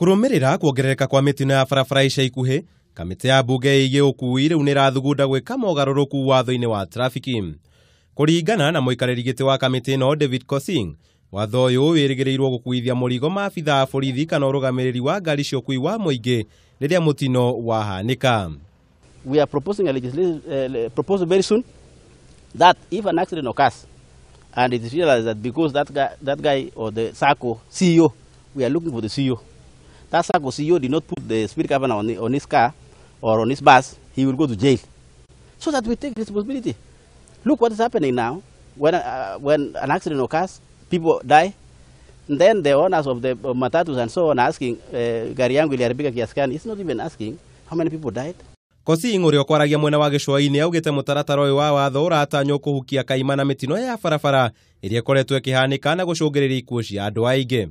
Kũrũmĩrĩra kuongerereka kwa mĩtino ya barabara ica ikuhĩ, kamĩtĩ ya mbunge ĩgiĩ ũkui rĩu nĩrathugunda gwĩka mogarũrũku watho-inĩ wa trafiki. Kũringana na mũikarĩri gĩtĩ wa kamĩtĩ ĩno David Kosing, watho ũyũ wĩrĩgĩrĩirwo gũkuithia mũrigo maabitha a borithi kana ũrũgamĩrĩri wa ngari cia ũkui wa mũingĩ rĩrĩa mũtino wahanĩka. We are proposing a legislative proposal very soon that if an accident occurs and it is realized that because that guy or the SACCO CEO, we are looking for the CEO. That SACCO CEO did not put the speed governor on his car or on his bus, he will go to jail. So that we take responsibility. Look what is happening now. When an accident occurs, people die. And then the owners of the matatus and so on are asking, gari yangu iliharibika kiasi gani? It's not even asking how many people died. Kosing ũrĩa ũkwaragia mwena wa gĩcũa-inĩ augĩte mũtaratara ũyũ wa watho ũratanywo kũhukia kaimana mĩtino ya barabara ĩrĩa ĩkoretwo ĩkĩhanĩka na gũcũngĩrĩria ikuũ cia andũ aingĩ.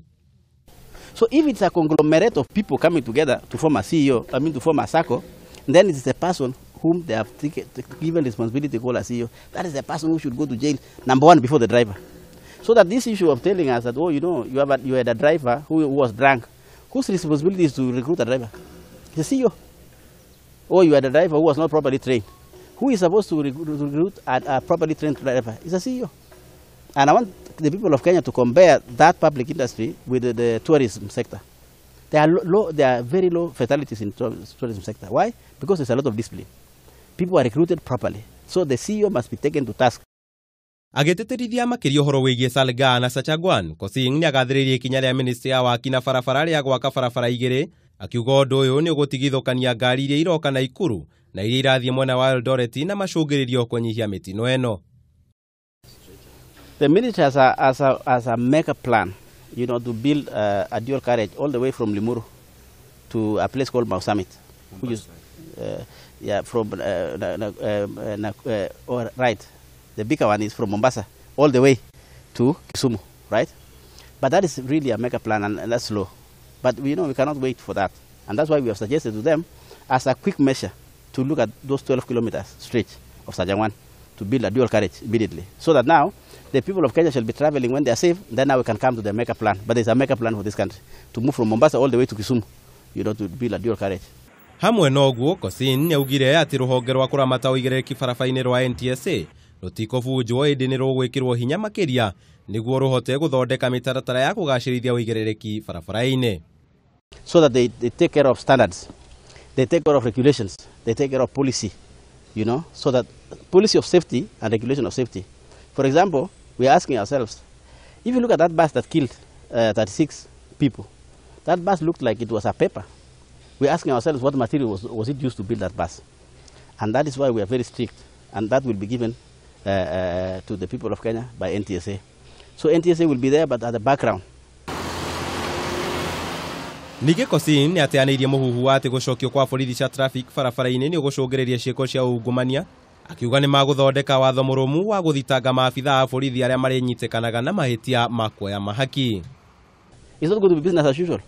So if it's a conglomerate of people coming together to form a CEO, I mean to form a SACCO, then it's the person whom they have given responsibility to call a CEO. That is the person who should go to jail, number one, before the driver. So that this issue of telling us that, oh, you know, you had a driver who was drunk, whose responsibility is to recruit a driver? It's the CEO. Or you had a driver who was not properly trained. Who is supposed to recruit a properly trained driver? It's a CEO. And I want the people of Kenya to compare that public industry with the tourism sector. There are very low fatalities in tourism sector. Why? Because there's a lot of discipline. People are recruited properly. So the CEO must be taken to task. Agĩtĩtĩrithia makĩria ũhoro wĩgiĩ Salgaa na Sachangwan, Kosing nĩagathĩrĩirie ikinya rĩa ministry ya waki na barabara rĩa gwaka barabara igĩrĩ, akiuga ũndũ ũyũ nĩ ũgũtigithũkania ngari iria iroka Naikuru na iria irathiĩ mwena wa Eldoret na macũngĩrĩrio kũnyihia mĩtino ĩno. The ministry has a mega plan, you know, to build a dual carriage all the way from Limuru to a place called Mau Summit, which is right. The bigger one is from Mombasa all the way to Kisumu, right? But that is really a mega plan, and that's slow. But we know we cannot wait for that, and that's why we have suggested to them as a quick measure to look at those 12 kilometers stretch of Sachangwan to build a dual carriage immediately, so that now the people of Kenya shall be traveling when they are safe. Then now we can come to the mega plan. But there's a mega plan for this country to move from Mombasa all the way to Kisumu, you know, to build a dual carriage. Hamwe na ũguo, Kosing nĩaugire atĩ rũhonge rwa kũramata ũigĩrĩrĩki barabara-inĩ rwa NTSA rũtikũbunjwo ĩndĩ nĩ rũgwĩkĩrwo hinya makĩria nĩguo rũhote gũthondeka mĩtaratara ya kũgacĩrithia ũigĩrĩrĩki barabara-inĩ. So that they take care of standards, they take care of regulations, they take care of policy, you know, so that policy of safety and regulation of safety. For example, we are asking ourselves, if you look at that bus that killed 36 people, that bus looked like it was a paper. We are asking ourselves what material was it used to build that bus. And that is why we are very strict, and that will be given to the people of Kenya by NTSA. So NTSA will be there, but at the background. Ningĩ Kosing nĩateanĩirie mũhuhu wa atĩ gũcokio kwa borithi cia traffic barabara-inĩ nĩ ũgũcũngĩrĩria ciĩko cia ungumania, akiuga nĩ magũthondeka watho mũrũmu wa gũthitanga maabitha a borithi arĩa marĩnyitĩkanaga na mahĩtia ma kuoya mahaki. It's not going to be business as usual.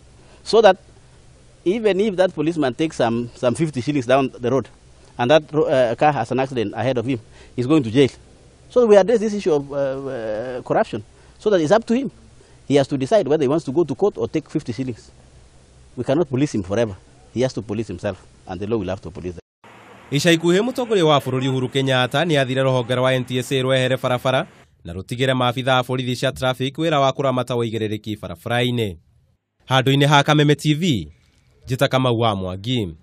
So that even if that policeman takes some 50 shillings down the road and that car has an accident ahead of him, he's going to jail. So we address this issue of corruption, so that it's up to him. He has to decide whether he wants to go to court or take 50 shillings. We cannot police him forever. He has to police himself, and the law will have to police them. Ica ikuhĩ mũtongoria wa bũrũri Uhuru Kenyatta nĩathire rũhonge rwa NTSA rwehere barabara na rũtigĩre maabitha a borithi cia traffic wĩra wa kũramata ũigĩrĩrĩki barabara-inĩ. Handũ-inĩ ha Kameme TV, njĩta Kamau wa Mwangi.